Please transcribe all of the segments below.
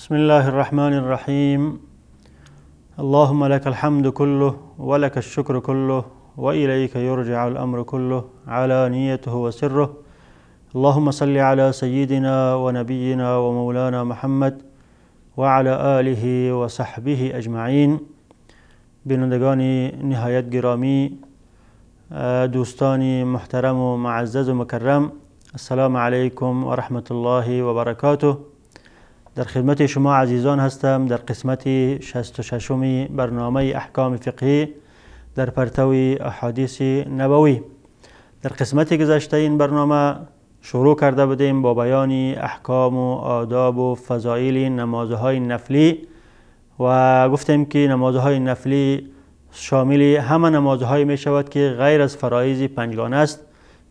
بسم الله الرحمن الرحیم. اللهم لك الحمد كله ولك الشكر كله وإليك يرجع الأمر كله علانيته وسره. اللهم صل على سيدنا ونبينا ومولانا محمد وعلى آله وصحبه اجمعین. بینندگان نهایت گرامی، دوستان محترم و معزز و مکرم، السلام علیکم و رحمت الله و برکاته. در خدمت شما عزیزان هستم در قسمت 66 برنامه احکام فقهی در پرتو احادیث نبوی. در قسمت گذشته این برنامه شروع کرده بودیم با بیان احکام و آداب و فضایل نمازهای نفلی و گفتیم که نمازهای نفلی شامل همه نمازهای می شود که غیر از فرایض پنجگانه است،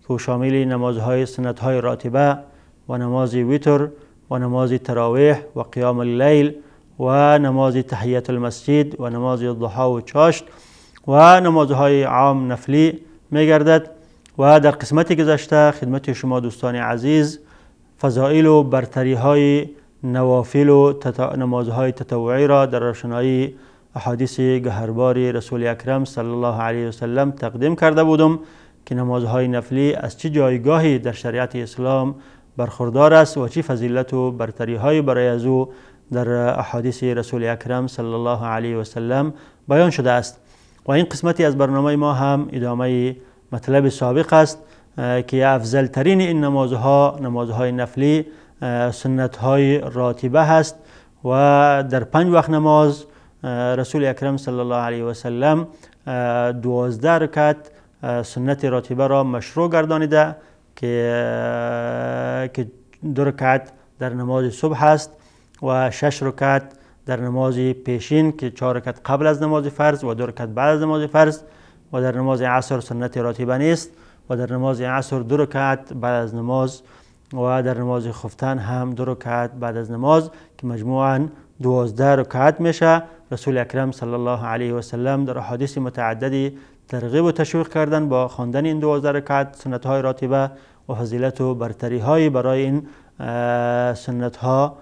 که شامل نمازهای سنتهای راتبه و نماز ویتر و نماز تراویح و قیام اللیل و نماز تحیت المسجد و نماز ضحا و چاشت و نمازهای عام نفلی می گردد. و در قسمت گذشته خدمت شما دوستان عزیز فضائل و برتری های نوافل و نمازهای تطوعی را در روشنایی احادیث گهربار رسول اکرم صلی الله علیه وسلم تقدیم کرده بودم که نمازهای نفلی از چه جایگاهی در شریعت اسلام برخوردار است و چه فضیلت و برتری های برای از او در احادیث رسول اکرم صلی الله علیه وسلم بیان شده است. و این قسمتی از برنامه ما هم ادامه مطلب سابق است که افضل ترین این نمازها نمازهای نفلی سنتهای راتبه هست و در 5 وقت نماز رسول اکرم صلی الله علیه و سلم 12 رکعت سنت راتبه را مشروع گردانیده که 2 رکعت در نماز صبح است و 6 رکعت در نماز پیشین که 4 رکعت قبل از نماز فرض و 2 رکعت بعد از نماز فرض، و در نماز عصر سنت راتبه نیست و در نماز عصر 2 رکعت بعد از نماز و در نماز خفتن هم 2 رکعت بعد از نماز که مجموعاً 12 رکعت میشه. رسول اکرم صلی الله علیه و سلم در احادیث متعددی ترغیب و تشویق کردن با خواندن این 12 رکعت سنت های راتبه و فضیلت و برتری های برای این سنت ها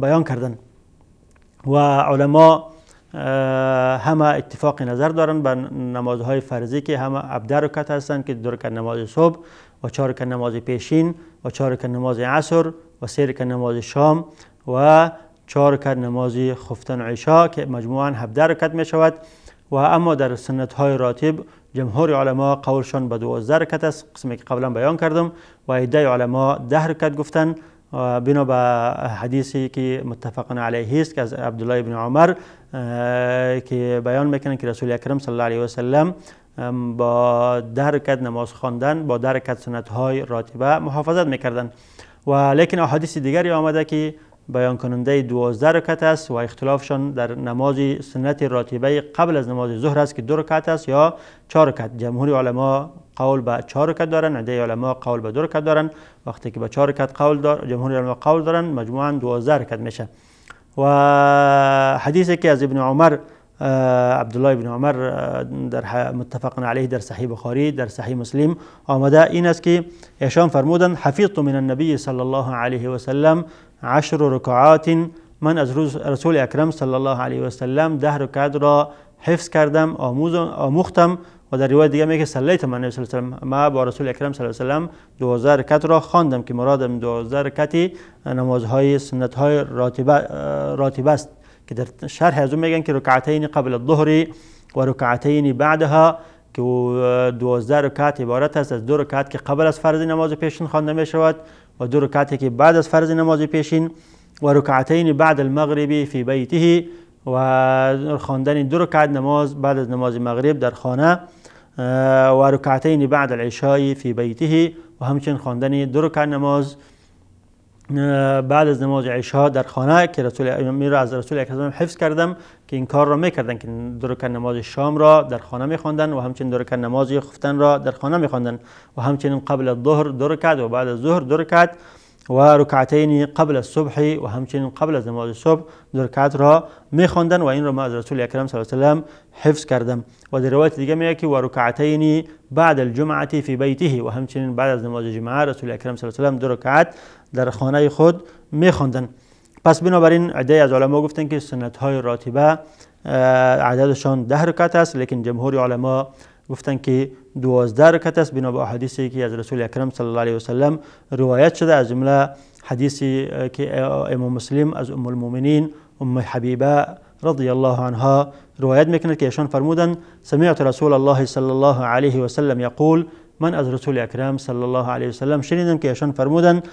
بیان کردن. و علما همه اتفاق نظر دارن بر نمازهای فرضی که همه 17 رکعت هستند که 2 رکعت نماز صبح و 4 رکعت نماز پیشین و 4 رکعت نماز عصر و 3 رکعت نماز شام و 4 رکعت نماز خفتن و عشاء که مجموعاً 17 رکعت می شود. و اما در سنت های راتب جمهور علما قولشان به 12 رکعت است، قسمی که قبلا بیان کردم، و عده علما 10 رکعت گفتن بنا به حدیثی که متفق علیه است که از عبدالله بن عمر که بیان میکنن که رسول اکرم صلی الله علیه و سلم با 10 رکعت نماز خواندن با 10 رکعت سنت های راتبه محافظت میکردن. و لیکن احادیث دیگری آمده که بیان کننده 12 رکعت است و اختلافشان در نماز سنت راتبه قبل از نماز ظهر است که 2 رکعت است یا 4 رکعت. جمهور علما قول به 4 رکعت دارن، عده علما قول به 2 رکعت دارن. وقتی که به 4 رکعت قول دار جمهور علما قول دارن، مجموعاً 12 رکعت میشه. و حدیثی که از ابن عمر عبدالله ابن عمر در متفق علیه در صحیح بخاری در صحیح مسلم آمده این است که ایشان فرمودند حفظت من النبی صلی الله علیه و سلم 10 رکعات، من از رسول اکرم صلی الله علیه و سلم 10 رکعت را حفظ کردم، آموختم. و در روایت دیگه میگه صلیت من النبی صلی الله علیه و سلم، ما با رسول اکرم صلی الله علیه و سلم 12 رکعت را خواندم که مرادم 12 رکعتی نمازهای سنتهای راتبه است که در شرح از اون میگن که رکعتین قبل الظهر و رکعتین بعدها، که 12 رکعت عبارت است از 2 رکعت که قبل از فرض نماز پیشین خوانده می شود و 2 رکعتی که بعد از فرض نماز پیشین و رکعتین بعد المغرب فی بیته، و خواندن 2 رکعت نماز بعد از نماز مغرب در خانه، و رکعتین بعد العشاء فی بیته، و همچنین خواندن 2 رکعت نماز بعد از نماز عشاء در خانه که رسول می از رسول اکرم حفظ کردم که این کار را میکردن که 2 رکعت نماز شام را در خانه میخواندن و همچنین 2 رکعت نماز خفتن را در خانه میخواندن و همچنین قبل الظهر 2 رکعت و بعد از ظهر 2 رکعت و رکعتین قبل الصبح و همچنین قبل از نماز صبح 2 رکعت را میخواندن و این را ما از رسول اکرم صلی الله علیه و سلم حفظ کردم. و در روایت دیگه میگه که و رکعتین بعد الجمعه فی بیته، و همچنین بعد از نماز جمعه رسول اکرم صلی الله علیه و سلم 2 رکعت در خانه خود میخواندن. پس بنابراین عده از علما گفتند که سنت های راتبه عددشان 10 رکعت است، لیکن جمهور علما گفتند که 12 رکعت است، بنا به احادیثی که از رسول اکرم صلی الله علیه و سلم روایت شده، از جمله حدیثی که امام مسلم از ام المؤمنین ام حبیبه رضی الله عنها روایت میکند که ایشان فرمودند سمعت رسول الله صلی الله علیه و سلم یقول، من از رسول اکرم صلی الله علیه و سلم شنیدم که ایشان فرمودند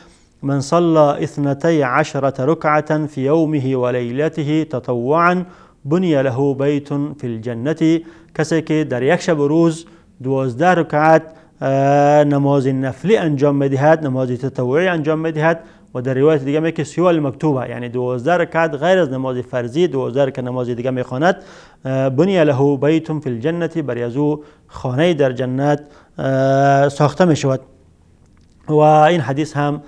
من صلى 12 ركعة في يومه وليلته تطوعا بني له بيت في الجنة. کسی که در یک شب و روز 12 رکعت نماز نفلی انجام بدهد، نماز تطوعی انجام بدهد، و در روایت دیگه میگه که سوى المکتوبه، یعنی 12 رکعت غیر از نماز فرضی 12 رکعت نماز دیگه میخواند، بنی له بیت فی الجنة، برای از او خانه در جنت ساخته میشود. و این حدیث هم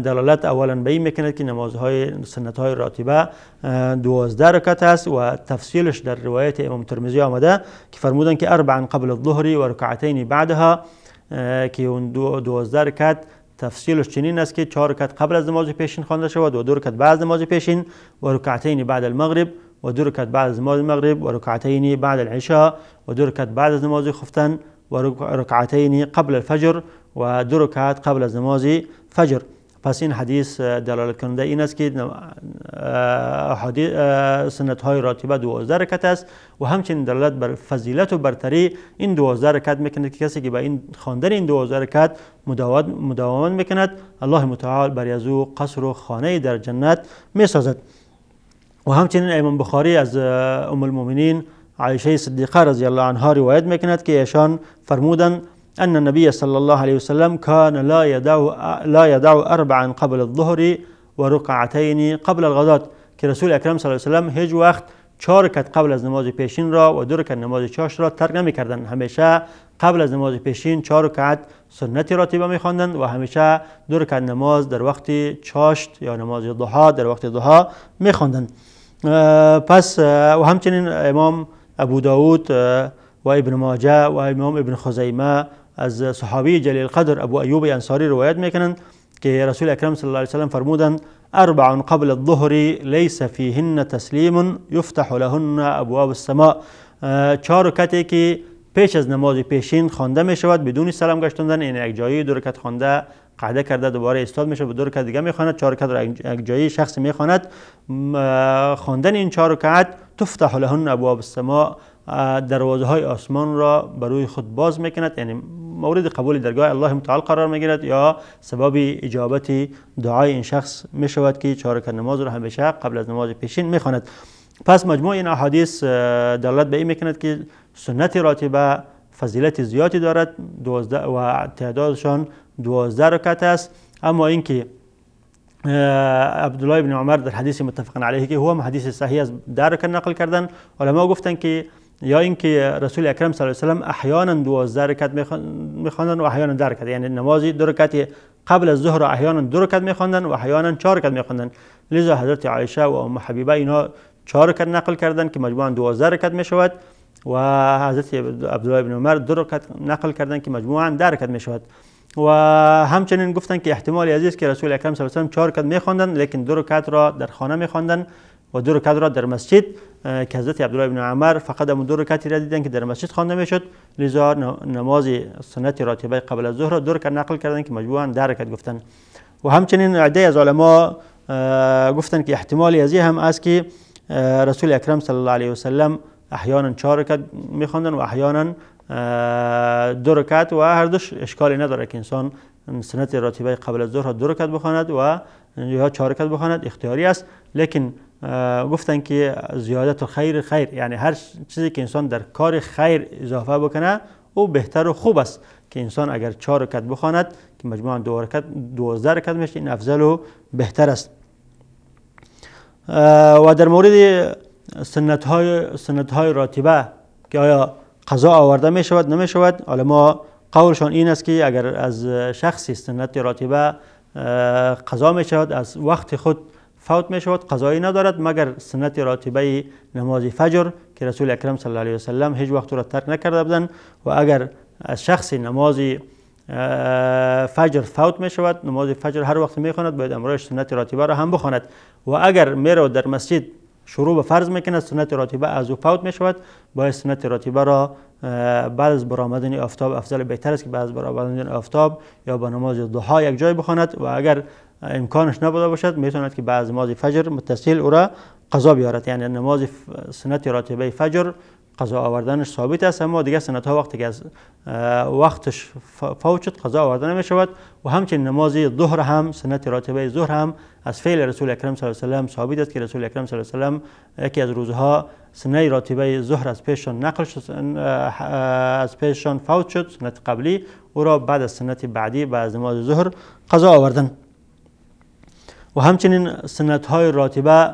دلالت اولا به این میکند که نمازهای سنت‌های راتبه 12 رکعت است، و تفصیلش در روایت امام ترمذی آمده که فرمودن که اربعا قبل الظهر و رکعتین بعدها، که اون 12 رکعت تفصیلش چنین است که 4 رکعت قبل از نماز پیشین خوانده شود و 2 رکعت بعد از نماز پیشین و رکعتین بعد المغرب و 2 رکعت بعد از نماز المغرب و رکعتین بعد العشاء و 2 رکعت بعد از نماز خفتن و رکعتین قبل الفجر و 2 رکعت قبل از نماز فجر. پس این حدیث دلالت کننده این است که سنت های راتبه 12 رکعت است، و همچنین دلالت بر فضیلت و برتری این 12 رکعت میکند که کسی که به این خواندن این 12 رکعت مداومت میکند، الله متعال بر از او قصر و خانه در جنت میسازد. و همچنین امام بخاری از ام المؤمنین عایشه صدیقه رضی الله عنها روایت میکند که ایشان فرمودند أن النبي صلى الله عليه وسلم كان لا يدع أربعا قبل الظهر وركعتين قبل الغداة، که رسول اکرم صلی الله علیه و سلم هیچ وقت 4 رکعت قبل از نماز پیشین را و 2 رکعت نماز چاشت را ترک نمی‌کردند. همیشه قبل از نماز پیشین 4 رکعت سنت راتبه می‌خواندند و همیشه 2 رکعت نماز در وقت چاشت یا نماز ضحا در وقت ضحا می‌خواندند. پس و همچنین امام ابو داود و ابن ماجه و امام ابن خزیمه از صحابی جلیل قدر ابو ایوب انصاری روایت میکنند که رسول اکرم صلی الله علیه و سلم فرمودند اربع قبل الظهر ليس فيهن تسلیم یفتح لهن ابواب السماء. 4 رکعتی که پیش از نماز پیشین خوانده می شود بدون سلام گشتاندن، یعنی یک جایی 2 رکعت خوانده قعده کرده دوباره ایستاد میشه و 2 رکعت دیگه میخواند، 4 رکعت را یک جایی شخص میخواند، خواندن این 4 رکعت تفتح لهن ابواب السماء، دروازه های آسمان را بر روی خود باز میکند، یعنی مورد قبول درگاه الله متعال قرار میگیرد یا سبب اجابت دعای این شخص میشود که 4 رکعت نماز را همیشه قبل از نماز پیشین میخواند. پس مجموع این احادیث دلالت به این میکند که سنت راتبه فضیلت زیادی دارد، 12 و تعدادشان 12 رکعت است. اما اینکه عبدالله بن عمر در حدیث متفق علیه که هو حدیث صحیح از 10 رکعت نقل کردن، علما گفتند که یا اینکه رسول اکرم صلی الله علیه و سلم احیانا 12 رکعت میخواندن و احیانا 10 رکعت، یعنی نماز 2 رکعت قبل از ظهر احیانا 2 رکعت میخواندن و احیانا 4 رکعت میخواندن. لذا حضرت عایشه و ام حبیبه اینها 4 رکعت نقل کردن که مجموعاً 12 رکعت میشود و حضرت عبدالله بن عمر 2 رکعت نقل کردن که مجموعاً 10 رکعت میشود. و همچنین گفتن که احتمال عزیز که رسول اکرم صلی الله علیه و سلم 4 رکعت میخواندن، لیکن 2 رکعت را در خانه میخواندن و 2 رکعت را در مسجد، که حضرت عبدالله بن عمر فقط هم 2 رکعتی را دیدن که در مسجد خوانده میشد، لذا نماز سنت راتبه قبل از ظهر را 2 رکعت نقل کردن که مجموعاً 10 رکعت گفتن. و همچنین عده از علما گفتن که احتمال ازی هم است که رسول اکرم صلی الله علیه و سلم احیانا 4 رکعت میخواندن و احیانا 2 رکعت، و هر دوش اشکالی نداره که انسان سنت راتبه قبل از ظهر را 2 رکعت بخواند و یا 4 رکعت بخواند، اختیاری است. لیکن گفتن که زیادت خیر خیر، یعنی هر چیزی که انسان در کار خیر اضافه بکنه او بهتر و خوب است که انسان اگر 4 رکعت بخواند که مجموعاً 2 رکعت 12 رکعت میشه، این افضل و بهتر است. و در مورد سنت های راتبه که آیا قضا آورده می شود نمی شود، علما قولشان این است که اگر از شخصی سنت راتبه قضا می شود از وقت خود فوت می شود قضایی ندارد، مگر سنت راتبه نماز فجر که رسول اکرم صلی الله علیه و سلم هیچ وقت را ترک نکرده بودند. و اگر از شخص نماز فجر فوت می شود، نماز فجر هر وقت می خواند باید امرایش سنت راتبه را هم بخواند و اگر میرود در مسجد شروع به فرض میکند سنت راتبه از او فوت می شود، باید سنت راتبه را بعد از برآمدن آفتاب، افضل بهتر است که بعد از برآمدن آفتاب یا با نماز ضحا یک جای بخواند و اگر امکانش نبوده باشد میتواند که بعد از نماز فجر متصل او را قضا بیارد. یعنی نماز سنت راتبه فجر قضا آوردنش ثابت است، اما دیگه سنت ها وقتی که از وقتش فوت شد قضا آورده نمی شود. و همچنین نماز ظهر هم سنت راتبه ظهر هم از فعل رسول اکرم صلی الله علیه و سلم ثابت است که رسول اکرم صلی الله علیه و سلم یکی از روزها سنت راتبه ظهر از پیششان نقل شد، از پیششان فوت شد سنت قبلی، او را بعد از سنت بعدی بعد از نماز ظهر قضا آوردن. و همچنین سنت های راتبه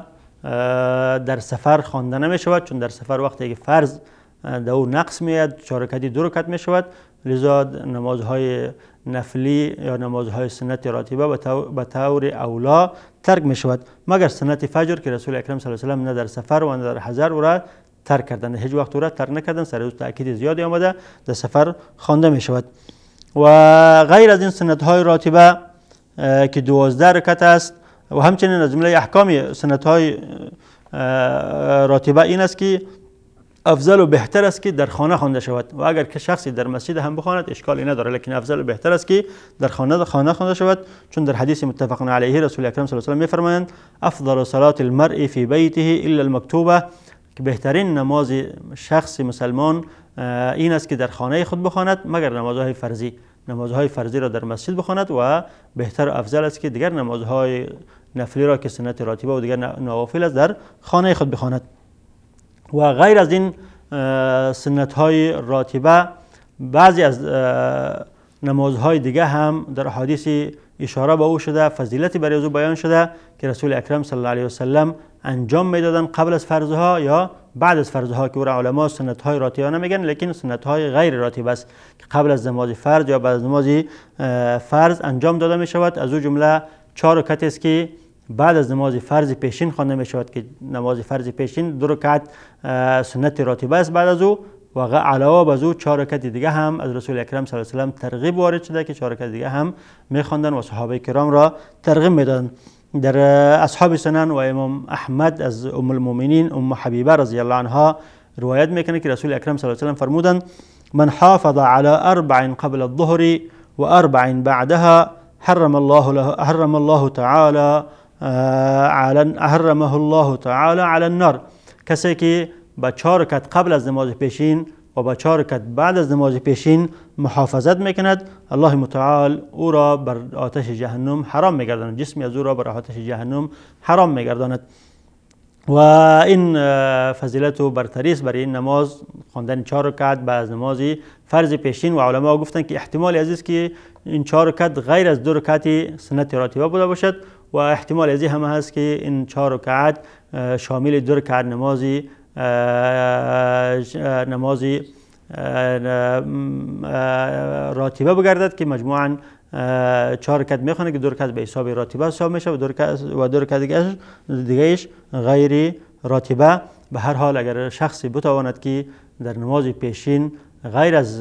در سفر خوانده نمی شود، چون در سفر وقتی که فرض در او نقص میاد 4 رکعتی 2 رکعت می شود، لذا نمازهای نفلی یا نمازهای سنت راتبه به طور اولا ترک می شود، مگر سنت فجر که رسول اکرم صلی الله علیه و سلم نه در سفر و نه در حضر او را ترک کردند، هیچ وقت او را ترک نکردند، سر او تاکید زیادی آمده در سفر خوانده می شود. و غیر از این سنت های راتبه که 12 رکعت است و همچنین از جمله احکام سنت های راتبه این است که افضل و بهتر است که در خانه خوانده شود و اگر که شخصی در مسجد هم بخواند اشکالی نداره، لیکن افضل و بهتر است که در خانه خوانده شود، چون در حدیث متفق علیه رسول اکرم صلی الله علیه و سلم میفرمایند افضل صلاة المرء فی بیته الا المکتوبه، که بهترین نماز شخص مسلمان این است که در خانه خود بخواند مگر نمازهای فرضی، نمازهای فرضی را در مسجد بخواند و بهتر و افضل است که دیگر نمازهای نفلی را که سنت راتبه و دیگر نوافل است در خانه خود بخواند. و غیر از این سنت های راتبه بعضی از نمازهای دیگه هم در احادیث اشاره به او شده، فضیلتی برای او بیان شده که رسول اکرم صلی الله علیه و سلم انجام میدادن قبل از فرضها یا بعد از فرضها، که او را علما سنت های راتبه نمیگن، لیکن سنت های غیر راتبه است که قبل از نماز فرض یا بعد از نماز فرض انجام داده می شود. از او جمله 4 رکعت است که بعد از نماز فرض پیشین خوانده می شود که نماز فرض پیشین 2 رکعت سنت راتبه است بعد از او، و علاوه بر او 4 رکعت دیگه هم از رسول اکرم صلی الله علیه و سلم ترغیب وارد شده که 4 رکعت دیگه هم میخواندن و صحابه کرام را ترغیب میدادند. در اصحاب سنن و امام احمد از ام المؤمنین ام حبیبه رضی الله عنها روایت میکنه که رسول اکرم صلی الله علیه و سلم فرمودند من حافظ على اربع قبل الظهر واربع بعدها حرم الله له حرم الله تعالی على حرمه الله تعالی على النار. کسی که با 4 رکعت قبل از نماز پیشین و با 4 رکعت بعد از نماز پیشین محافظت میکند، الله متعال او را بر آتش جهنم حرام میگرداند، جسمی از او را بر آتش جهنم حرام میگرداند. و این فضیلت و برتری است برای این نماز خواندن 4 رکعت بعد از نماز فرض پیشین. و علما گفتند که احتمال عزیز که این 4 رکعت غیر از 2 رکعت سنت راتبه بوده باشد و احتمال ازی هم هست که این 4 رکعت شامل 2 رکعت نماز راتبه بگردد که مجموعاً 4 رکعت میخوانه که 2 رکعت به حساب راتبه حساب میشه و 2 رکعت دیگهش غیر راتبه. به هر حال اگر شخصی بتواند که در نماز پیشین غیر از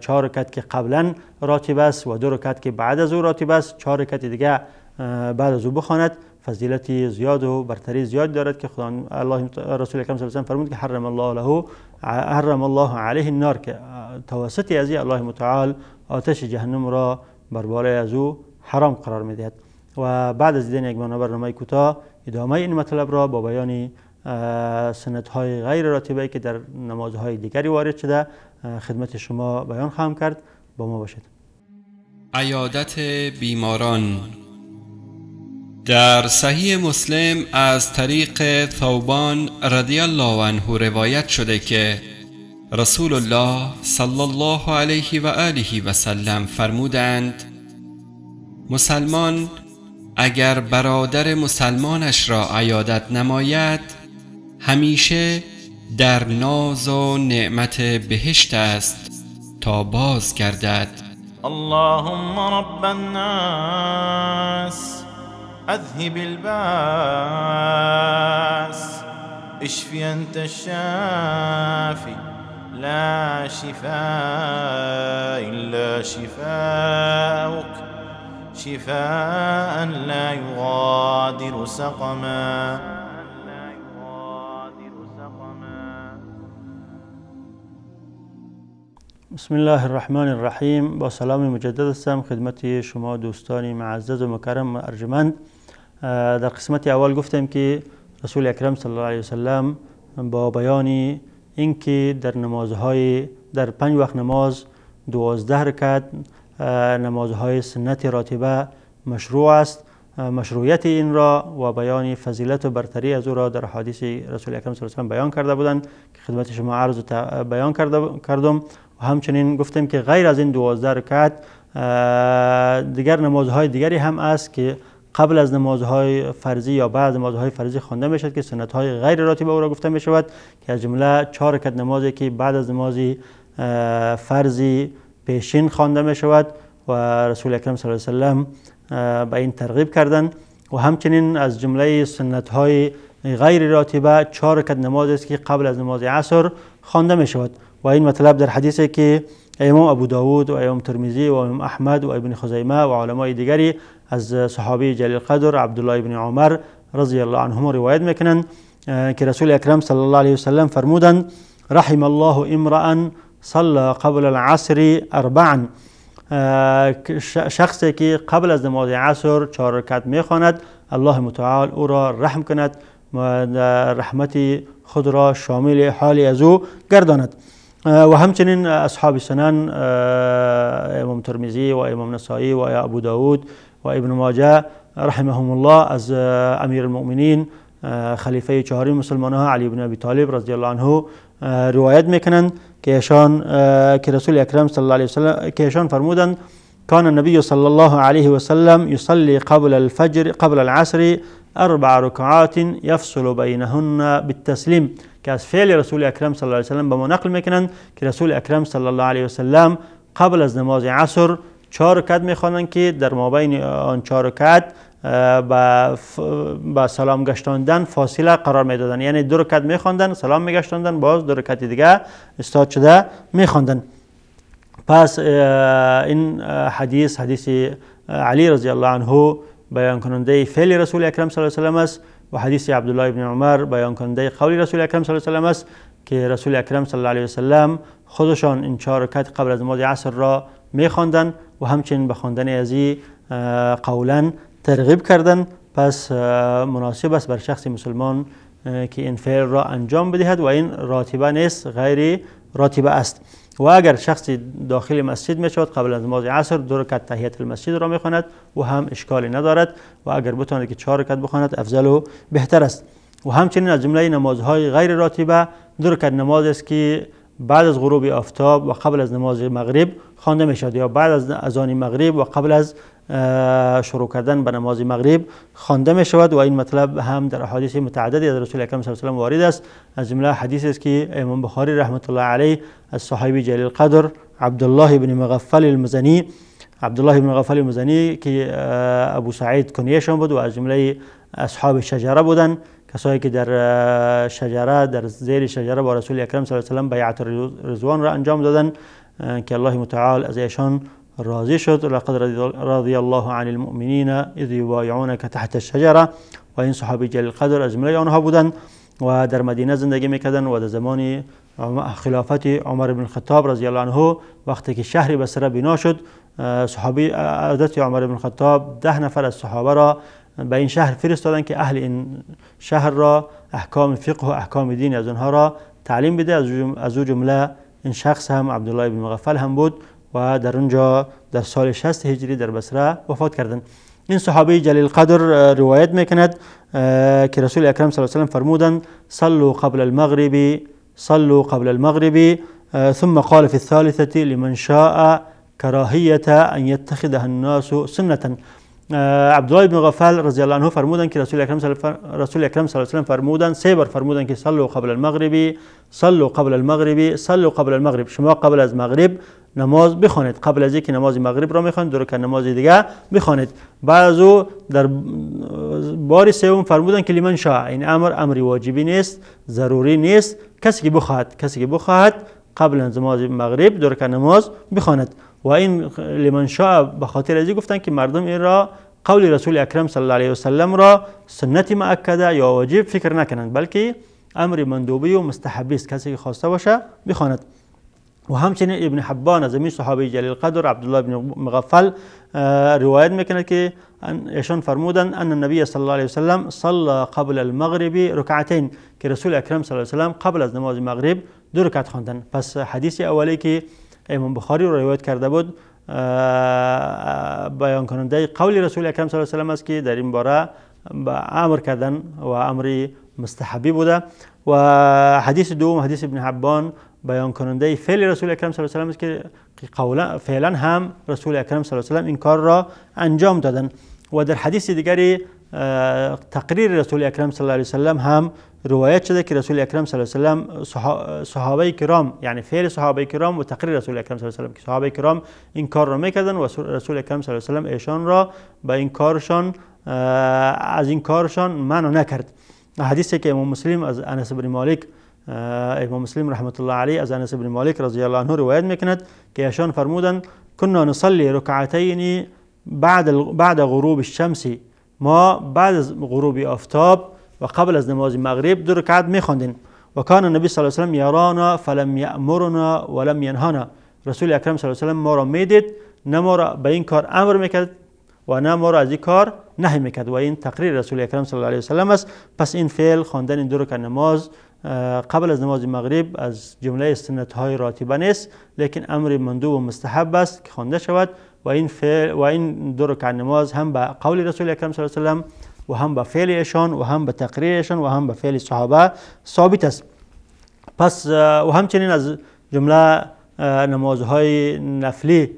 4 رکعت که قبلا راتبه است و 2 رکعت که بعد از او راتبه است، 4 رکعت دیگه بعد از او بخواند، فضیلت زیاد و برتری زیاد دارد که خدا الله رسول اکرم صلی الله علیه و فرمود که حرم الله له حرم الله علیه النار، که توسط از الله متعال آتش جهنم را بر بالای از او حرام قرار میدهد. و بعد از دیدن یک برنامه کوتاه ادامه این مطلب را با بیان سنت های غیر راتبه که در نمازهای دیگری وارد شده خدمت شما بیان خواهم کرد. با ما باشید. عیادت بیماران. در صحیح مسلم از طریق ثوبان رضی الله عنه روایت شده که رسول الله صلی الله علیه و آله و سلم فرمودند: مسلمان اگر برادر مسلمانش را عیادت نماید همیشه در ناز و نعمت بهشت است تا باز گردد. اللهم رب الناس اذهب الباس اشف انت الشافي لا لا شفاء إلا شفاؤك، شفاء لا يغادر سقما. بسم الله الرحمن الرحیم. با سلام مجدد هستم خدمت شما دوستان معزز و مکرم و ارجمند. در قسمت اول گفتیم که رسول اکرم صلی الله علیه وسلم با بیان اینکه در نمازهای در 5 وقت نماز 12 رکعت نمازهای سنت راتبه مشروع است، مشروعیت این را و بیان فضیلت و برتری از او را در حدیث رسول اکرم صلی الله علیه وسلم بیان کرده بودند که خدمت شما عرض و بیان کردم. و همچنین گفتیم که غیر از این 12 رکعت دیگر نمازهای دیگری هم است که قبل از نمازهای فرضی یا بعد از نمازهای فرضی خوانده می شود که سنت‌های غیر راتبه او را گفته می شود، که از جمله 4 رکعت نمازی که بعد از نماز فرضی پیشین خوانده می شود و رسول اکرم صلی الله علیه وسلم به این ترغیب کردند. و همچنین از جمله سنت‌های غیر راتبه 4 رکعت نماز است که قبل از نماز عصر خوانده می شود. و این مطلب در حدیثی که امام ابو داود و امام ترمذی و امام احمد و ابن خزیمه و علمای دیگری از صحابی جلیل قدر عبدالله ابن عمر رضی الله عنهما روایت میکنند که رسول اکرم صلی الله علیه وسلم فرمودند: رحم الله امرأ صلى قبل العصر اربعا. شخصی که قبل از نماز عصر 4 رکعت میخواند، الله متعال او را رحم کند و رحمت خود را شامل حال از او گرداند. و همچنین اصحاب سنن امام ترمذی و امام نسائی و ابو داود و ابن ماجه رحمهم الله از امیر المؤمنین خلیفه چهارم مسلمان ها علی بن ابی طالب رضی الله عنه روایت میکنند که ایشان که رسول اکرم صلی الله علیه وسلم که ایشان فرمودند: کان النبی صلی الله علیه وسلم یصلی قبل الفجر قبل العصر 4 رکعات یفصل بینهن بالتسلیم. که از فعل رسول اکرم صلی الله علیه وسلم به ما نقل میکنند که رسول اکرم صلی الله علیه وسلم قبل از نماز عصر 4 رکعت میخوانند که در مابین آن 4 رکعت با سلام گشتاندن فاصله قرار میدادن، یعنی 2 رکعت میخواندن، سلام میگشتاندن، باز 2 رکعت دیگه استاد شده میخواندن. پس این حدیث حدیث علی رضی الله عنه بیان کننده فعل رسول اکرم صلی الله علیه وسلم است و حدیث عبدالله ابن عمر بیان کننده قول رسول اکرم صلی الله علیه وسلم است که رسول اکرم صلی الله علیه وسلم خودشان این 4 رکعت قبل از نماز عصر را میخواندن و همچنین به خواندن از این قولا ترغیب کردن. پس مناسب است بر شخص مسلمان که این فعل را انجام بدهد و این راتبه نیست، غیر راتبه است. و اگر شخصی داخل مسجد می شود قبل از نماز عصر 2 رکعت تحیت المسجد را می خواند و هم اشکالی ندارد و اگر بتواند که 4 رکعت بخواند افضل و بهتر است. و همچنین از جمله نمازهای غیر راتبه 2 رکعت نماز است که بعد از غروب آفتاب و قبل از نماز مغرب خوانده می شود یا بعد از اذان مغرب و قبل از شروع کردن به نماز مغرب خوانده می شود. و این مطلب هم در احادیث متعددی از رسول اکرم صلی الله علیه و سلم وارد است. از جمله حدیث است که امام بخاری رحمت الله علیه از صحابی جلیل قدر عبدالله بن مغفل المزنی، عبدالله بن مغفل المزنی که ابو سعید کنیهشان بود و از جمله اصحاب شجره بودند، کسایی که در شجره در زیر شجره با رسول اکرم صلی الله علیه و سلم بیعت رضوان را انجام دادند که الله متعال از ایشان راضی شد. لقد رضی الله عن المؤمنین اذ یبایعونک تحت الشجره. و این صحابی جلیل قدر از جمله آنها بودند و در مدینه زندگی میکردند و در زمان خلافت عمر بن الخطاب رضی الله عنه وقتی که شهر بصره بنا شد، صحابی حضرت عمر بن الخطاب 10 نفر از صحابه را به این شهر فرستادند که اهل این شهر را احکام فقه و احکام دین از آنها را تعلیم بده. از او جمله این شخص هم عبدالله بن مغفل هم بود و در اونجا در سال 60 هجری در بصره وفات کردند. این صحابی جلیل قدر روایت میکند که رسول اکرم صلی الله علیه و سلم فرمودند: صلوا قبل المغرب، صلوا قبل المغرب. ثم قال في الثالثة لمن شاء كراهية أن يتخذها الناس سنة. عبدالله بن مغفل رضی الله عنه فرمودند که رسول اکرم صلی الله علیه و سلم فرمودند، 3 بار فرمودند که صلوا قبل المغرب، صلوا قبل المغرب، صلوا قبل المغرب. شما قبل از مغرب نماز بخوانید، قبل از اینکه نماز مغرب را میخوانید 2 رکعت نماز دیگه بخوانید. بعد از او در بار سوم فرمودند که لمن شاء، این امر امر واجبی نیست، ضروری نیست، کسی که بخواهد، کسی که بخواهد قبل از نماز مغرب 2 رکعت نماز بخواند. و این لمن شاء به خاطر از گفتن که مردم این را قول رسول اکرم صلی الله علیه و سلم را سنت مؤکده یا واجب فکر نکنند، بلکه امر مندوبی و مستحبی است، کسی که خواسته باشه بخواند. و همچنین ابن حبان از صحابه جلیل قدر عبدالله بن مغفل روایت میکند که ایشان فرمودند ان النبی صلی الله علیه وسلم صلى قبل المغرب رکعتین، که رسول اکرم صلی الله علیه وسلم قبل از نماز مغرب 2 رکعت خواندند. پس حدیث اولی که امام بخاری رو روایت کرده بود بیان کننده قول رسول اکرم صلی الله علیه وسلم است که در این باره امر کردن و امر مستحبی بوده. و حدیث دوم حدیث ابن حبان بیان کننده فعل رسول اکرم صلی الله علیه و سلم است که قولا فعلا هم رسول اکرم صلی الله علیه و سلم این کار را انجام دادن. و در حدیث دیگری تقریر رسول اکرم صلی الله علیه و سلم هم روایت شده که رسول اکرم صلی الله علیه و سلم صحابه کرام، یعنی فعل صحابه کرام و تقریر رسول اکرم صلی الله علیه و سلم که صحابه کرام این کار را میکردن و رسول اکرم صلی الله علیه و سلم ایشان را به این کارشان از این کارشان منع نکرد. حدیثی که امام مسلم از انس بن مالک، امام مسلم رحمت الله علیه از انس بن مالک رضی الله عنه روایت میکند که ایشان فرمودند كنا نصلي ركعتين بعد غروب الشمس، ما بعد از غروب آفتاب و قبل از نماز مغرب 2 رکعت میخواندیم. و کان النبی صلی الله علیه و سلم یرانا فلم یأمرنا ولم ینهانا، رسول اکرم صلی الله علیه و سلم ما را میدید، نه ما را به این کار امر میکرد و نه ما را از این کار نهی میکرد. و این تقریر رسول اکرم صلی الله علیه و سلم است. پس این فعل خواندن 2 رکعت نماز قبل از نماز مغرب از جمله سنت های راتبه نیست، لیکن امر مندوب و مستحب است که خوانده شود. و این فعل و این 2 رکعت نماز هم به قول رسول اکرم صلی الله علیه و سلم و هم به فعل ایشان و هم به تقریر ایشان و هم به فعل صحابه ثابت است. پس و همچنین از جمله نمازهای نفلی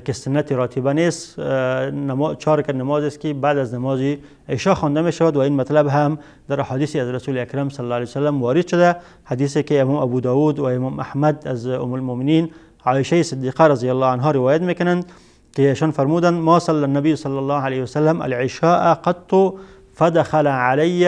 که سنت راتبه نیست، 4 رکعت نماز است که بعد از نماز عشاء خوانده می شود و این مطلب هم در حدیثی از رسول اکرم صلی الله علیه و سلم وارد شده، حدیثی که امام ابو داود و امام احمد از ام المؤمنین عایشه صدیقه رضی الله عنها روایت میکنند که ایشان فرمودند ما صلی النبی صلی الله علیه و سلم العشاء قط فدخل علی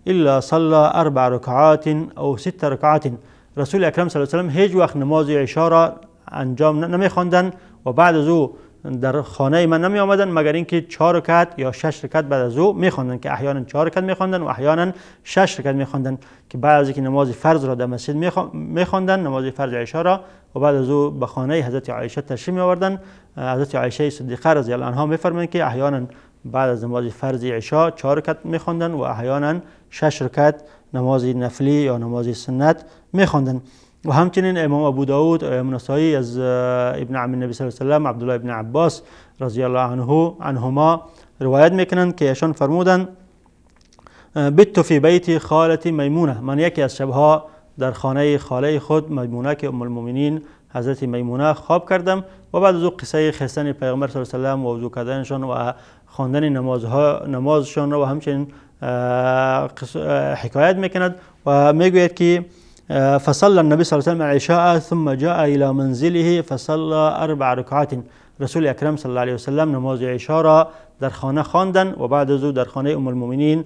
الا صلى 4 رکعات او 6 رکعات. رسول اکرم صلی الله علیه و سلم هیچ وقت نماز عشاء را انجام نمیخواندند و بعد از او در خانه من نمی آمدن مگر اینکه 4 رکعت یا 6 رکعت بعد از او میخواندن، که احیانا 4 رکعت میخواندن و احیانا 6 رکعت میخواندن، که بعد از اینکه نماز فرض را در مسجد میخواندن، نماز فرض عشاء را، و بعد از او به خانه حضرت عایشه تشریف می آوردن. حضرت عایشه صدیقه رضی الله عنها میفرمایند که احیانا بعد از نماز فرض عشاء 4 رکعت میخواندن و احیانا 6 رکعت نماز نفلی یا نماز سنت میخواندن. و همچنین امام ابو داود و امام نسائی از ابن عم النبی صلی الله علیه و سلم عبدالله ابن عباس رضی الله عنه عنهما روایت میکنند که ایشان فرمودند بت فی بیت خالتی میمونه، من یکی از شبها در خانه خاله خود میمونه که ام المؤمنین حضرت میمونه خواب کردم و بعد از او قصه خستن پیغمبر صلی الله علیه و سلم و وضو کردنشان و خواندن نمازشان را و همچنین حکایت میکند و میگوید که فصلى النبي صلى الله عليه وسلم العشاء ثم جاء إلى منزله فصلى 4 ركعات. رسول اکرم صلی الله علیه و سلم نماز عشاء را در خانه خواندن و بعد از او در خانه ام المؤمنین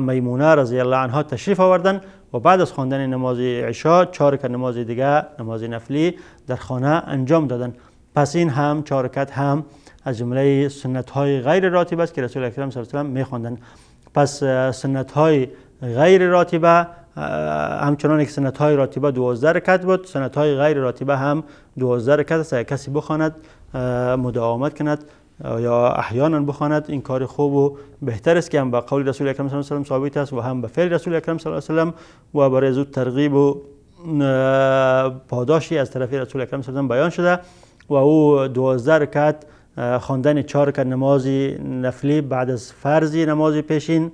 میمونه رضی الله عنها تشریف آوردن و بعد از خواندن نماز عشاء 4 رکعت نماز دیگه، نماز نفلی در خانه انجام دادن. پس این هم 4 رکعت هم از جمله سنت های غیر راتبه است که رسول اکرم صلی الله علیه و سلم میخواندن. پس سنت های غیر راتبه همچنان که سنت های راتبه 12 رکعت بود، سنت های غیر راتبه هم 12 رکعت است. اگر کسی بخواند مداومت کند یا احیانا بخواند این کار خوب و بهتر است که هم به قول رسول اکرم صلی الله علیه و سلم ثابت است و هم به فعل رسول اکرم صلی الله علیه و سلم و برای زود ترغیب و پاداشی از طرف رسول اکرم صلی الله علیه و سلم بیان شده. و او 12 رکعت خواندن 4 رکعت نماز نفلی بعد از فرض نماز پیشین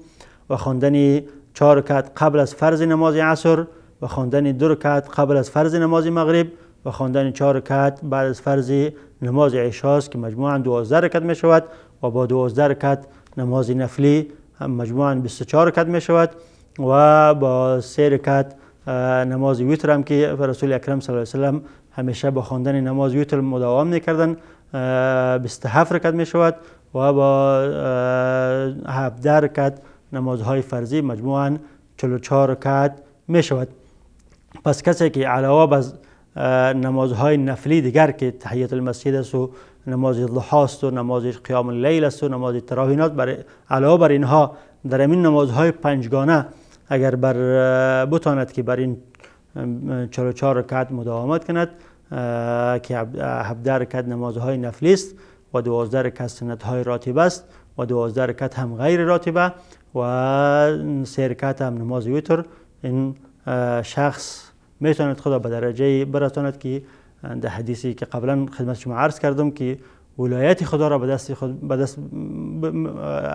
و خواندن 4 رکعت قبل از فرض نماز عصر و خواندن 2 رکعت قبل از فرض نماز مغرب و خواندن 4 رکعت بعد از فرض نماز عشاء است که مجموعاً 12 رکعت می شود و با 12 رکعت نماز نفلی هم مجموعاً 24 رکعت می شود و با 3 رکعت نماز وتر هم که رسول اکرم صلی الله علیه و سلم همیشه با خواندن نماز وتر مداوم میکردن 27 رکعت می شود و با 17 رکعت نمازهای فرضی مجموعاً 44 رکعت می شود. پس کسی که علاوه بر نمازهای نفلی دیگر که تحیت المسجد است و نماز ضحی است و نماز قیام اللیل است و نماز تراویح، علاوه بر اینها در این نمازهای پنجگانه اگر بر بتاند که بر این 44 رکعت مداومت کند که 17 رکعت نمازهای نفلی است و 12 رکعت سنت‌های راتبه است و 12 رکعت هم غیر راتبه و 3 رکعت هم نماز وتر، این شخص میتواند خدا به درجه برساند که در حدیثی که قبلا خدمت شما عرض کردم که ولایت خدا را به دست خود به دست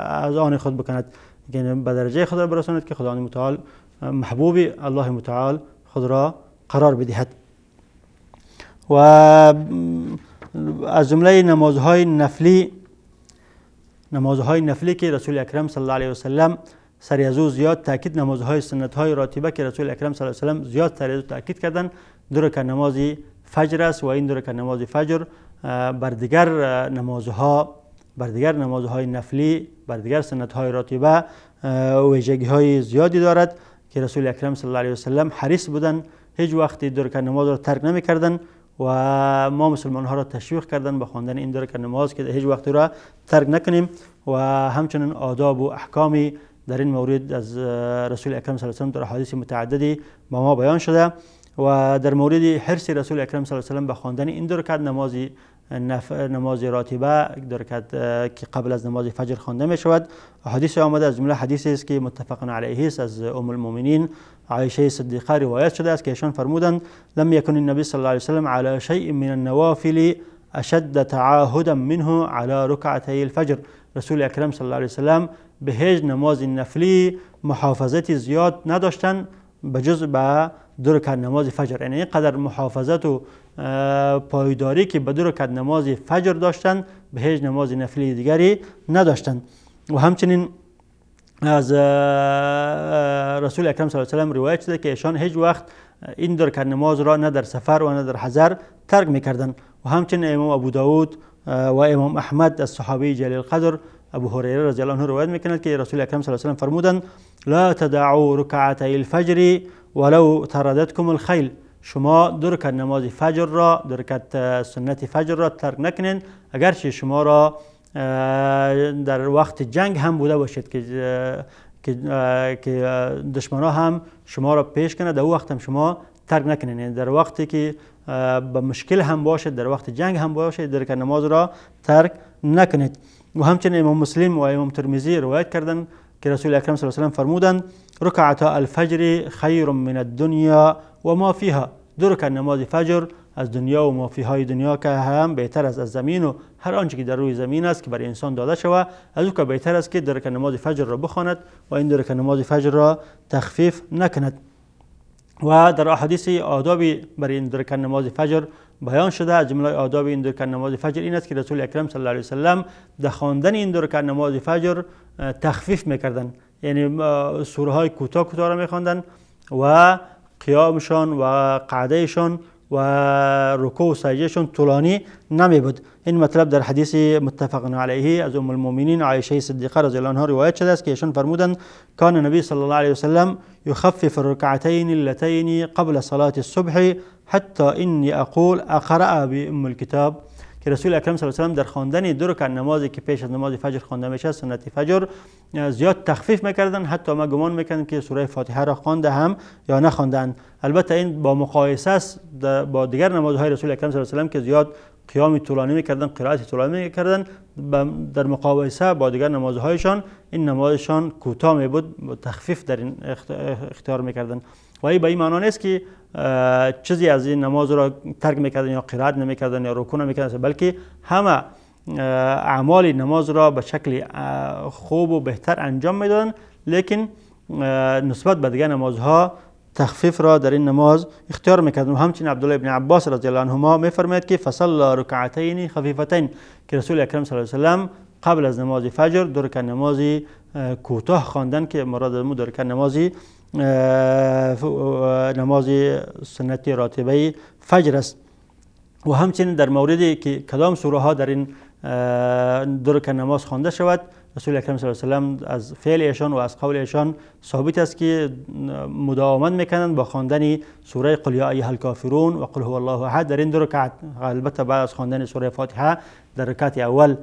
از آن خود بکند، یعنی به درجه خدا برساند که خداوند متعال محبوب الله متعال خود را قرار بدهد. و از جمله نمازهای نفلی که رسول اکرم صلی الله علیه و سلم سر از او زیاد تاکید، نمازهای سنت‌های راتبه که رسول اکرم صلی الله علیه و سلم زیاد سر از او تاکید کردن، دو رکعت نماز فجر است و این دو رکعت نماز فجر بر دیگر نمازها، بر دیگر نمازهای نفلی، بر دیگر سنت‌های راتبه ویژگی‌های زیادی دارد که رسول اکرم صلی الله علیه و سلم حریص بودند، هیچ وقت دو رکعت نماز را ترک نمی‌کردند و ما مسلمان ها را تشویق کردن به خواندن این دو رکعت نماز که هیچ وقت را ترک نکنیم. و همچنین آداب و احکامی در این مورد از رسول اکرم صلی الله علیه و سلم در احادیث متعددی با ما بیان شده. و در مورد حرص رسول اکرم صلی الله علیه و سلم به خواندن این دو رکعت نماز راتبه، دو رکعت که قبل از نماز فجر خوانده می شود، حدیث آمده، از جمله حدیثی است که متفق علیه است از ام المؤمنین عایشه صدیقه روایت شده است که ایشان فرمودند لم یکن النبی صلی الله علیه و سلم علی شیء من النوافل اشد تعاهدا منه علی رکعتی الفجر. رسول اکرم صلی الله علیه و سلم به هیچ نماز نفلی محافظت زیاد نداشتند بجز به دو رکعت نماز فجر، یعنی اینقدر محافظت و پایداری که به دو رکعت نماز فجر داشتند به هیچ نماز نفلی دیگری نداشتند. و همچنین از رسول اکرم صلی الله علیه و سلم روایت شده که ایشان هیچ وقت این دو رکعت نماز را نه در سفر و نه در حضر ترک میکردند. و همچنین امام ابو داود و امام احمد از صحابه جلیل القدر ابو هریره رضی الله عنه روایت میکند که رسول اکرم صلی الله علیه و سلم فرمودند لا تدعوا رکعتی الفجر ولو طردتكم الخیل. شما دو رکعت نماز فجر را، دو رکعت سنت فجر را ترک نکنین اگرچه شما را در وقت جنگ هم بوده باشید که دشمنا هم شما را پیش کنه، در وقت هم شما ترک نکنین. یعنی در وقتی که به مشکل هم باشد، در وقت جنگ هم باشد، در رکعت نماز را ترک نکنید. و همچنین امام مسلم و امام ترمذی روایت کردند که رسول اکرم صلی الله علیه و سلم فرمودند رکعتا الفجر خیر من الدنیا و ما فیها. دو رکعت نماز فجر از دنیا و ما فیهای دنیا که هم بهتر است، از زمین و هر آنچه که در روی زمین است که برای انسان داده شود، از او که بهتر است که دو رکعت نماز فجر را بخواند و این دو رکعت نماز فجر را تخفیف نکند. و در احادیث آدابی برای این دو رکعت نماز فجر بیان شده. از جمله آداب این دو رکعت نماز فجر این است که رسول اکرم صلی الله علیه و سلم در خواندن این دو رکعت نماز فجر تخفیف میکردند، یعنی سوره های کوتاه کوتاه را میخواندند و قیامشان و قعدهشان و رکوع و سجدهشان طولانی نمی بود. این مطلب در حدیث متفق علیه از ام المؤمنین عایشه صدیقه رضی الله عنها روایت شده است که ایشان فرمودند کان النبی صلی الله علیه و سلم یخفف الرکعتین اللتین قبل صلاة الصبح حتی انی اقول اقرأ بام الکتاب. که رسول اکرم صلی الله علیه و سلم در خواندن دو رکعت نمازی که پیش از نماز فجر خوانده میشه، سنت فجر، زیاد تخفیف میکردن، حتی ما گمان میکردیم که سوره فاتحه را خوانده هم یا نخواندن. البته این با مقایسه است با دیگر نمازهای رسول اکرم صلی الله علیه و سلم که زیاد قیام طولانی میکردن، قرائت طولانی میکردن، در مقایسه با دیگر نمازهایشان این نمازشان کوتاه می بود، تخفیف در این اختیار میکردن. و این به این معنا نیست که چیزی از این نماز را ترک میکردن یا قرائت نمیکردن یا رکوع نمیکردن، بلکه همه اعمال نماز را به شکل خوب و بهتر انجام میدادن، لیکن نسبت به دیگر نمازها تخفیف را در این نماز اختیار میکردن. و همچنین عبدالله ابن عباس رضی الله عنهما میفرماید که فصلى رکعتین خفیفتین، که رسول اکرم صلی الله علیه و سلم قبل از نماز فجر دو رکعت نماز کوتاه خواندن که مراد از دو رکعت نماز سنت راتبه فجر است. و همچنین در موردی که کدام سوره ها در این دو رکعت نماز خوانده شود، رسول اکرم صلی الله علیه و سلم از فعل ایشان و از قول ایشان ثابت است که مداومت میکنند با خواندن سوره قل یا ایها الکافرون و قل هو الله احد در این دو رکعت. البته بعد از خواندن سوره فاتحه در رکعت اول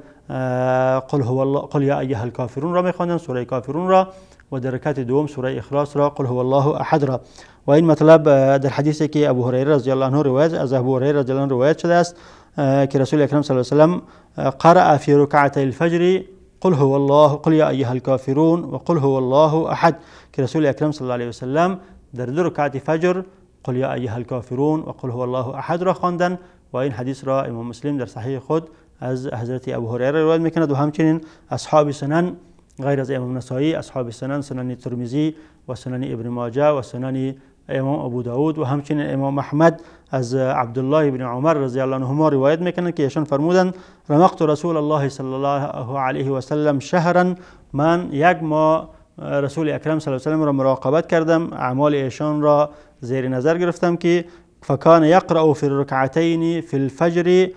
قل هو الله قل یا ایها الکافرون را میخواندند، سوره کافرون را، و در رکعت دوم سوره اخلاص را، قل هو الله احد را. و این مطلب در حدیثی که ابو هریره رضی الله عنه روایت از ابو هریره رضی الله عنه روایت شده است که رسول اکرم صلی الله علیه و سلم قرأ فی رکعتی الفجر قل هو الله قل یا ایها الکافرون و قل هو الله احد، که رسول اکرم صلی الله علیه و سلم در دو رکعت فجر قل یا ایها الکافرون و قل هو الله احد را خواندند. و این حدیث را امام مسلم در صحیح خود از حضرت ابو هریره روایت میکند و همچنین اصحاب سنن غیر از امام نسائی، اصحاب سنن، سنن ترمذی و سنن ابن ماجه و سنن امام ابو داود و همچنین امام احمد از عبدالله بن عمر رضی الله عنهما روایت میکنند که ایشان فرمودند رمقت رسول الله صلی الله علیه و سلم شهرا، من یک ماه رسول اکرم صلی الله علیه و سلم را مراقبت کردم، اعمال ایشان را زیر نظر گرفتم که فکان یقرأ فی الرکعتین فی الفجر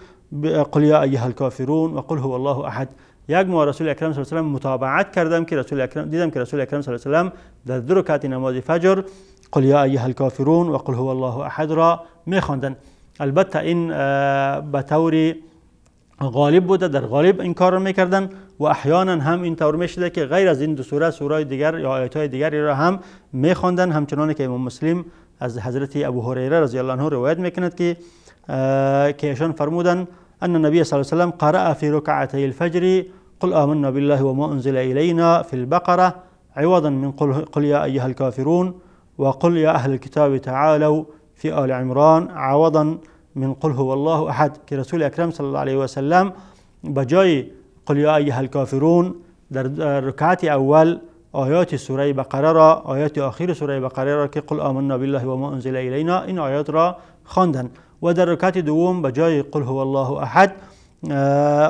قل یا ایها الکافرون و قل هو الله احد. یک ماه رسول اکرم صلی الله علیه و سلم متابعت کردم که رسول اکرم دیدم که رسول اکرم صلی الله علیه و سلم در دو رکعت نماز فجر قل یا ایها الکافرون و قل هو الله احد را میخواندند. البته این به طور غالب بوده، در غالب این کار را میکردن و احیانا هم این طور میشده که غیر از این دو سوره سوره دیگر یا آیات های دیگری را هم میخواندن، همچنان که امام مسلم از حضرت ابو هریره رضی الله عنه روایت میکند که ایشان فرمودند ان النبي صلى الله عليه وسلم قرأ في ركعتي الفجر قل آمنا بالله وما أنزل إلينا في البقرة عوضا من قل يا أيها الكافرون وقل يا أهل الكتاب تعالوا في آل عمران عوضا من قل هو الله أحد، که رسول اکرم صلی الله علیه و سلم بجای قل یا ایها الکافرون در رکعت اول آیات سوره بقره را، آیات آخر سوره بقره را که قل آمنا بالله و ما انزل الینا، این آیات را خواندند. و در رکعت دوم بجای قل هو الله احد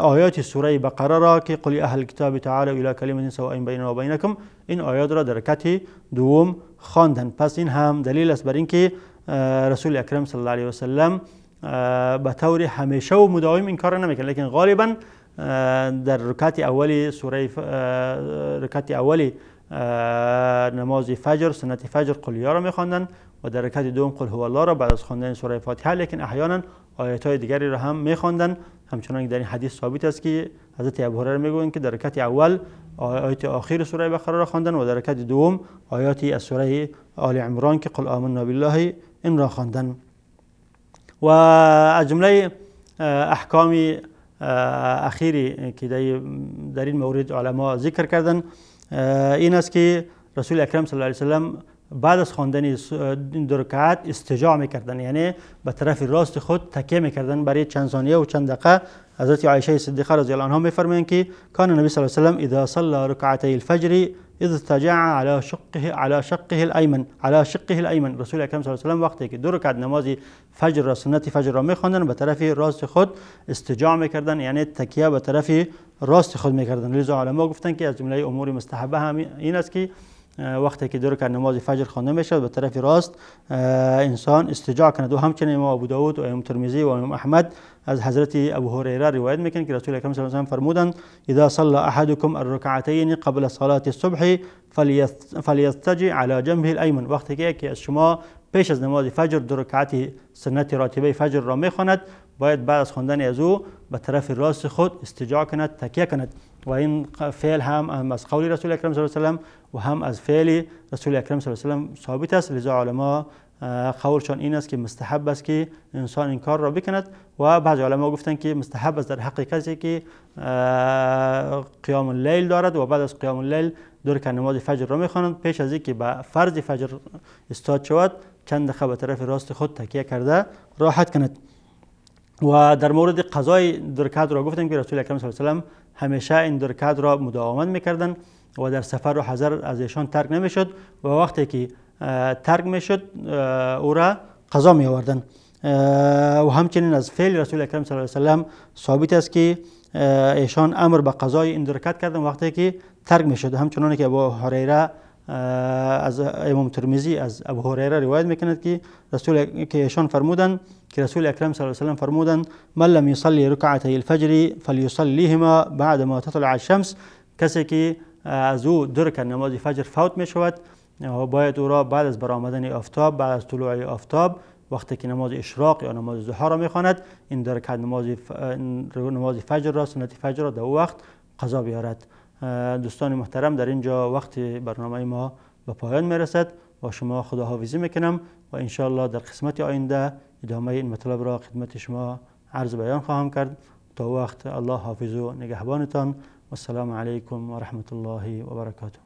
آیات سوره بقره را که قل اهل الكتاب تعالوا الى کلمة سواء بیننا و بینکم، این آیات را در رکعت دوم خواندند. پس این هم دلیل است بر اینکه رسول اکرم صلی الله علیه و سلم به طور همیشه و مداوم این کار را نمیکرد، لیکن غالبا در رکعت اولی سوره رکعت اولی نماز فجر سنت فجر قل یا را میخواندند و در رکعت دوم قل هو الله را بعد از خواندن سوره فاتحه، لیکن احیانا آیات های دیگری را هم میخواندند، همچنان که در این حدیث ثابت است که حضرت ابوهریره میگویند که در رکعت اول آیات آخر سوره بقره را خواندند و در رکعت دوم آیاتی از سوره آل عمران که قل آمنا بالله این را خواندند. و از جمله احکام اخیری که در این مورد علما ذکر کردند این است که رسول اکرم صلی الله علیه و سلم بعد از خواندن دو رکعت استجاع میکردن، یعنی به طرف راست خود تکیه میکردن برای چند ثانیه و چند دقیقه. حضرت عایشه صدیقه رضی الله عنها میفرمایند که کان النبی صلی الله علیه و سلم اذا صلى رکعتی الفجر اضطجع على شقه الایمن على شقه الایمن. رسول اکرم صلی الله علیه و سلم وقتی که دو رکعت نماز فجر را سنت فجر را میخواندن به طرف راست خود استجاع میکردن، یعنی تکیه به طرف راست خود میکردن. لذا علما گفتن که از جمله امور مستحبه هم این است که وقتی که دو رکعت نماز فجر خوانده میشد به طرف راست انسان استجاع کند. و همچنین امام ابو داود و امام ترمذی و امام احمد از حضرت ابو هریره روایت میکنند که رسول اکرم صلی الله علیه و سلم فرمودند اذا صلى احدكم الركعتين قبل صلاة الصبح فليضطجع على جنبه الایمن. وقتی که یکی از شما پیش از نماز فجر دو رکعت سنت راتبه فجر را میخواند باید بعد از خواندن از او به طرف راست خود استجاع کند، تکیه کند. و این فعل هم از قول رسول اکرم صلی الله علیه و سلم و هم از فعل رسول اکرم صلی الله علیه و سلم ثابت است. لذا علما قولشان این است که مستحب است که انسان این کار را بکند. و بعض علما گفتند که مستحب است در حق کسی که قیام اللیل دارد و بعد از قیام اللیل دو رکعت نماز فجر را میخوانند، پیش از اینکه به فرض فجر استاد شود چند دقیقه به طرف راست خود تکیه کرده راحت کند. و در مورد قضای دو رکعت را گفتیم که رسول اکرم صلی الله علیه و سلم همیشه این دو رکعت را مداومت میکردند و در سفر و حضر از ایشان ترک نمیشد و وقتی که ترک میشد او را قضا می آوردند. و همچنین از فعل رسول اکرم صلی الله علیه و سلم ثابت است که ایشان امر به قضای این دو رکعت کردند وقتی که ترک میشد، همچنان که ابو هریره از امام ترمذی از ابو هریره روایت میکند که رسول که ایشان فرمودند که رسول اکرم صلی الله علیه و سلم فرمودند من لم یصلی رکعتی الفجر فلیصلیهما بعد ما تطلع الشمس. کسی که از او دو رکعت نماز فجر فوت می شود باید او را بعد از برآمدن آفتاب، بعد از طلوع آفتاب، وقتی که نماز اشراق یا نماز ضحی را میخواند، این دو رکعت نماز فجر را، سنت فجر را در او وقت قضا بیارد. دوستان محترم، در اینجا وقت برنامه ما به پایان میرسد. با شما خداحافظی میکنم و انشاءالله در قسمت آینده ادامه این مطلب را خدمت شما عرض بیان خواهم کرد. تا وقت الله حافظ و نگهبانتان. والسلام علیکم و رحمت الله و برکاته.